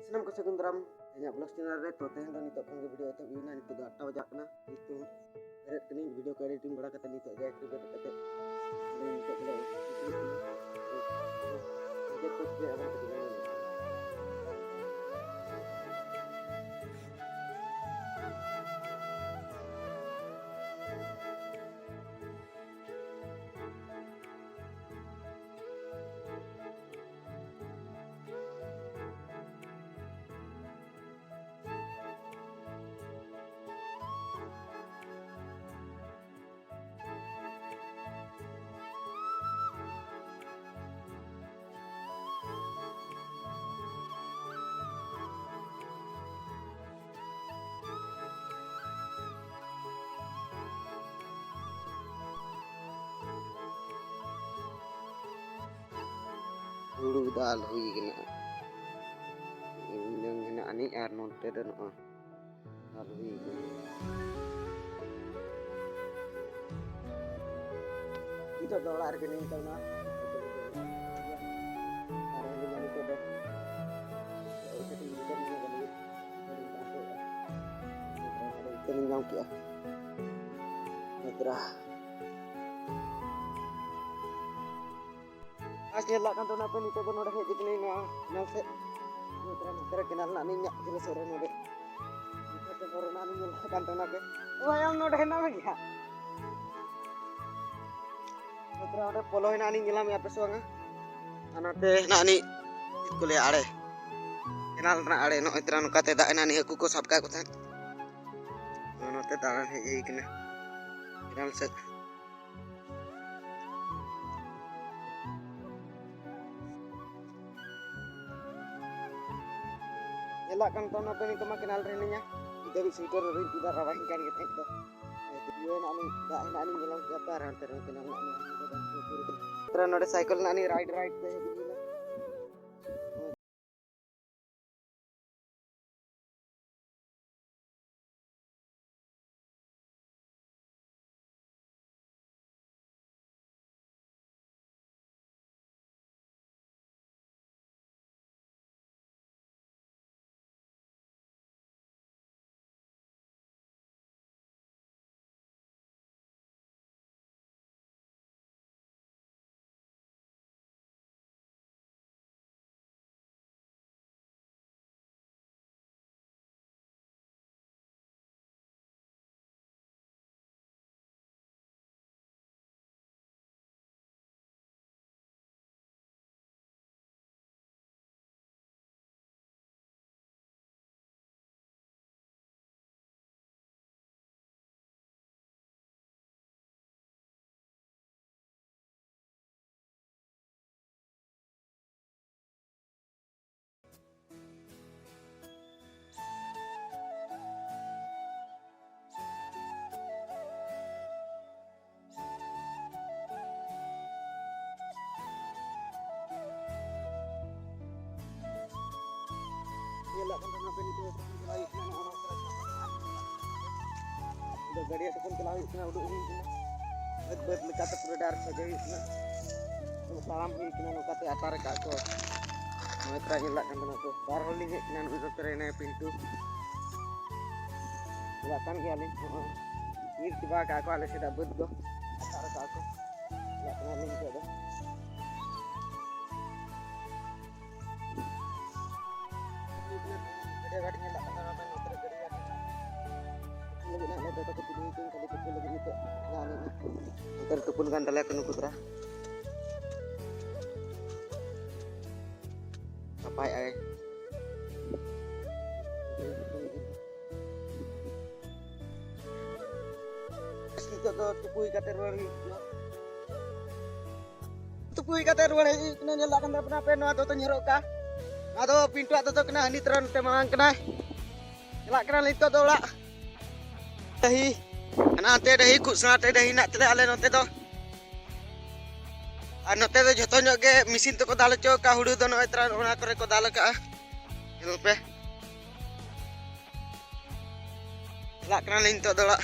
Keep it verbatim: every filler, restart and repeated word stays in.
ᱥᱟᱱᱟᱢ ᱠᱚ ᱥᱟᱹᱜᱩᱱ ᱫᱟᱨᱟᱢ ᱤᱧᱟᱹᱜ vlog channel ᱨᱮ᱾ ᱛᱚ, ᱛᱮᱦᱮᱧ ᱫᱚ ᱱᱤᱛᱚᱜ ᱠᱷᱚᱱ ᱜᱮ video ᱮᱛᱚᱦᱚᱵ ᱦᱩᱭᱱᱟ᱾ ᱱᱤᱛᱚᱜ ᱫᱚ ᱟᱴ ᱴᱟ ᱵᱟᱡᱟᱜ ᱠᱟᱱᱟ᱾ ᱱᱤᱛᱚᱜ ᱵᱮᱨᱮᱫ ᱠᱟᱹᱱᱟᱹᱧ, video ᱠᱚ editing ᱵᱟᱲᱟ ᱠᱟᱛᱮ ᱱᱤᱛᱚᱜ ᱡᱟᱭᱜᱟ ᱨᱮ ᱵᱮᱨᱮᱫ ᱠᱟᱛᱮ ᱱᱤᱛᱚᱜ ᱫᱚ ᱪᱮᱫ ᱠᱚ ᱪᱤᱠᱟᱹᱭᱟ ᱚᱱᱟ ᱠᱟᱹᱴᱤᱡ ᱧᱮᱞ ᱦᱩᱭᱩᱜᱼᱟ᱾ ᱦᱩᱲᱩ ᱫᱟᱞ ᱦᱩᱭ ᱠᱟᱱᱟ, ᱤᱧ ᱫᱚ ᱢᱮᱱᱟᱜ ᱟᱹᱱᱤᱡ ᱟᱨ ᱱᱚᱱᱛᱮ ᱫᱚ ᱱᱚᱜᱼᱚᱭ ᱫᱟᱞ ᱦᱩᱭ ᱠᱟᱱᱟ᱾ ᱱᱤᱛᱚᱜ ᱫᱚ ᱚᱲᱟᱜ ᱨᱮᱜᱮ ᱱᱤᱧ ᱛᱟᱵᱚᱱᱟ᱾ ᱟᱨ ᱟᱹᱞᱤᱧ ᱫᱚ ᱱᱤᱛᱚᱜ ᱫᱚ ᱠᱟᱹᱴᱤᱡ ᱧᱟᱢ ᱠᱮᱜᱼᱟ᱾ ᱱᱤᱛᱨᱟ ᱟᱨ ᱧᱮᱞ ᱞᱟᱜ ᱠᱟᱱ ᱛᱟᱵᱚᱱᱟ ᱯᱮ, ᱱᱤᱛᱚᱜ ᱫᱚ ᱱᱚᱰᱮ ᱦᱮᱡ ᱠᱟᱱᱟᱧ ᱱᱚᱣᱟ ᱱᱟᱞ ᱥᱮᱫ᱾ ᱱᱚᱛᱮ ᱨᱮ ᱠᱮᱱᱟᱞ ᱨᱮᱱᱟᱜ ᱱᱤᱧ ᱧᱟᱢ ᱠᱮᱫᱟ ᱥᱩᱨ ᱨᱮ ᱱᱚᱰᱮ᱾ ᱱᱚᱛᱮ ᱦᱚᱨ ᱨᱮᱱᱟᱜ ᱱᱤᱧ ᱧᱮᱞ ᱞᱟᱜ ᱠᱟᱱ ᱛᱟᱵᱚᱱᱟ ᱯᱮ᱾ ᱳᱭ ᱟᱢ ᱱᱚᱰᱮ ᱦᱮᱱᱟᱢ ᱜᱮᱭᱟ᱾ ᱱᱚᱛᱮ ᱨᱮ ᱚᱸᱰᱮ ᱯᱚᱞᱚ ᱦᱮᱱᱟᱜ ᱱᱤᱧ ᱧᱮᱞᱟᱢ ᱜᱮᱭᱟ ᱯᱮ ᱥᱮ ᱵᱟᱝᱟ? ᱟᱨ ᱱᱚᱛᱮ ᱦᱮᱱᱟᱜ ᱱᱤᱧ ᱪᱮᱫ ᱠᱚ ᱞᱟᱹᱭᱟ ᱟᱲᱮ᱾ ᱠᱮᱱᱟᱞ ᱨᱮᱱᱟᱜ ᱟᱲᱮ ᱱᱚᱜᱼᱚᱭ ᱛᱚᱨᱟ ᱱᱚᱝᱠᱟᱛᱮ ᱫᱟᱜ ᱮᱱᱟ, ᱱᱤᱭᱟᱹ ᱦᱟᱹᱠᱩ ᱠᱚ ᱥᱟᱵ ᱠᱟᱜ ᱠᱚ ᱛᱟᱦᱮᱸᱫ᱾ ᱱᱚᱜᱼᱚ ᱱᱚᱛᱮ ᱫᱟᱬᱟᱱ ᱦᱮᱡ ᱦᱩᱭ ᱠᱟᱱᱟ ᱠᱮᱱᱟᱞ ᱥᱮᱫ᱾ ᱧᱮᱞᱚᱜ ᱠᱟᱱ ᱛᱟᱵᱚᱱᱟ ᱯᱮ, ᱱᱤᱛᱚᱜ ᱢᱟ ᱠᱮᱱᱟᱞ ᱨᱮ ᱦᱤᱱᱟᱹᱧᱟ᱾ ᱱᱤᱛ ᱫᱷᱟᱹᱵᱤᱡ ᱥᱩᱭᱮᱴᱟᱨ ᱨᱮ ᱨᱤᱧ ᱪᱮᱫᱟ, ᱨᱟᱵᱟᱝ ᱠᱟᱱ ᱜᱮ ᱛᱟᱦᱮᱸᱫ ᱫᱚ᱾ ᱤᱭᱟᱹ ᱦᱮᱱᱟᱜ ᱞᱤᱧ, ᱫᱟᱜ ᱦᱮᱱᱟᱜ ᱞᱤᱧ ᱧᱮᱞᱚᱜ ᱜᱮᱭᱟ ᱯᱮ, ᱟᱨ ᱦᱟᱱᱛᱮ ᱨᱮ ᱠᱮᱱᱟᱞ ᱦᱮᱱᱟᱜ ᱞᱤᱧ᱾ ᱛᱟᱨᱟ ᱱᱚᱰᱮ ᱥᱟᱭᱠᱮᱞ ᱦᱮᱱᱟᱜ ᱞᱤᱧ, ᱨᱟᱭᱤᱰ ᱨᱟᱭᱤᱰ ᱛᱮ ᱦᱤᱡᱩᱜ ᱞᱤᱧ᱾ ᱟᱫᱚ ᱜᱟᱹᱰᱭᱟᱹ ᱛᱩᱯᱩᱱ ᱪᱟᱞᱟᱣ ᱦᱩᱭᱩᱜ ᱠᱟᱱᱟ, ᱩᱰᱩᱠ ᱦᱩᱭᱩᱜ ᱠᱟᱱᱟ᱾ ᱵᱟᱹᱫᱽ ᱵᱟᱹᱫᱽ ᱞᱮᱠᱟᱛᱮ ᱯᱩᱨᱟᱹ ᱰᱟᱦᱟᱨ ᱥᱚᱡᱷᱮ ᱦᱩᱭᱩᱜ ᱠᱟᱱᱟ᱾ ᱛᱟᱲᱟᱢ ᱦᱩᱭᱩᱜ ᱠᱟᱱᱟ ᱱᱚᱝᱠᱟᱛᱮ, ᱟᱛᱟᱨ ᱟᱠᱟᱫ ᱠᱚ᱾ ᱱᱚᱜᱼᱚᱭ ᱛᱚᱨᱟ ᱧᱮᱞᱚᱜ ᱠᱟᱱ ᱛᱟᱦᱮᱱᱟ ᱠᱚ᱾ ᱵᱟᱨ ᱦᱚᱲ ᱞᱤᱧ ᱦᱮᱡ ᱠᱟᱱᱟ, ᱱᱩᱭ ᱫᱚ ᱛᱚᱨᱟ ᱦᱮᱱᱟᱭᱟ ᱯᱤᱱᱴᱩ᱾ ᱪᱟᱞᱟᱜ ᱠᱟᱱ ᱜᱮᱭᱟᱞᱤᱧ᱾ ᱱᱚᱜᱼᱚᱭ ᱤᱨ ᱪᱟᱵᱟ ᱟᱠᱟᱫ ᱠᱚ ᱟᱞᱮ ᱥᱮᱫᱟᱜ ᱵᱟᱹᱫᱽ ᱫᱚ᱾ ᱟᱛᱟᱨ ᱟᱠᱟᱫ ᱠᱚ᱾ ᱪᱟᱞᱟᱜ ᱠᱟᱱᱟᱞᱤᱧ ᱱᱤᱛᱚᱜ ᱫᱚ᱾ ᱜᱟᱹᱰᱭᱟᱹ ᱜᱷᱟᱴ ᱧᱮᱞᱚᱜ ᱠᱟᱱᱟ, ᱱᱚᱛᱮ ᱨᱮ ᱜᱟᱹᱰᱭᱟᱹ ᱜᱷᱟᱴ ᱞᱟᱹᱜᱤᱫ ᱱᱟᱜ ᱞᱮ ᱫᱚᱛᱚ ᱠᱚ ᱛᱩᱯᱩᱱ ᱠᱟᱱ ᱛᱟᱞᱮᱭᱟ ᱠᱚ ᱱᱩᱠᱩ ᱛᱚᱨᱟ᱾ ᱱᱟᱯᱟᱭ ᱟᱭ᱾ ᱱᱤᱛᱚᱜ ᱫᱚ ᱛᱩᱯᱩ ᱦᱩᱭ ᱠᱟᱛᱮ ᱨᱩᱣᱟᱹᱲ ᱦᱩᱭᱩᱜ ᱠᱟᱱᱟ᱾ ᱛᱩᱯᱩ ᱦᱩᱭ ᱠᱟᱛᱮ ᱨᱩᱣᱟᱹᱲ ᱦᱮᱡ ᱦᱩᱭᱩᱜ ᱠᱟᱱᱟ᱾ ᱧᱮᱞ ᱫᱟᱲᱮᱭᱟᱜ ᱠᱟᱱ ᱛᱟᱵᱚᱱᱟ ᱯᱮ, ᱱᱚᱣᱟ ᱫᱚᱛᱚᱧ ᱦᱚᱨᱚᱜ ᱠᱟᱜᱼᱟ᱾ ᱱᱚᱣᱟ ᱫᱚ ᱯᱤᱱᱴᱩᱣᱟᱜ ᱫᱚᱛᱚ ᱠᱟᱱᱟ, ᱦᱟᱹᱱᱤ ᱛᱚᱨᱟ ᱱᱚᱛᱮ ᱢᱟᱲᱟᱝ ᱠᱟᱱᱟᱭ᱾ ᱪᱟᱞᱟᱜ ᱠᱟᱱᱟᱞᱮ ᱱᱤᱛᱚᱜ ᱫᱚ ᱚᱲᱟᱜ᱾ ᱰᱟᱹᱦᱤ, ᱦᱟᱱᱟ ᱦᱟᱱᱛᱮ ᱰᱟᱹᱦᱤ, ᱠᱷᱩᱵ ᱥᱮᱬᱟ ᱛᱮ ᱰᱟᱹᱦᱤ ᱦᱮᱱᱟᱜ ᱛᱟᱞᱮᱭᱟ ᱟᱞᱮ ᱱᱚᱛᱮ ᱫᱚ᱾ ᱟᱨ ᱱᱚᱛᱮ ᱫᱚ ᱡᱷᱚᱛᱚ ᱧᱚᱜ ᱜᱮ ᱢᱮᱥᱤᱱ ᱛᱮᱠᱚ ᱫᱟᱞ ᱦᱚᱪᱚ ᱟᱠᱟᱫᱼᱟ ᱦᱩᱲᱩ ᱫᱚ᱾ ᱱᱚᱜᱼᱚᱭ ᱛᱚᱨᱟ ᱚᱱᱟ ᱠᱚᱨᱮ ᱠᱚ ᱫᱟᱞ ᱟᱠᱟᱫᱼᱟ᱾ ᱧᱮᱞ ᱯᱮ, ᱪᱟᱞᱟᱜ ᱠᱟᱱᱟᱞᱤᱧ ᱱᱤᱛᱚᱜ ᱫᱚ ᱚᱲᱟᱜ᱾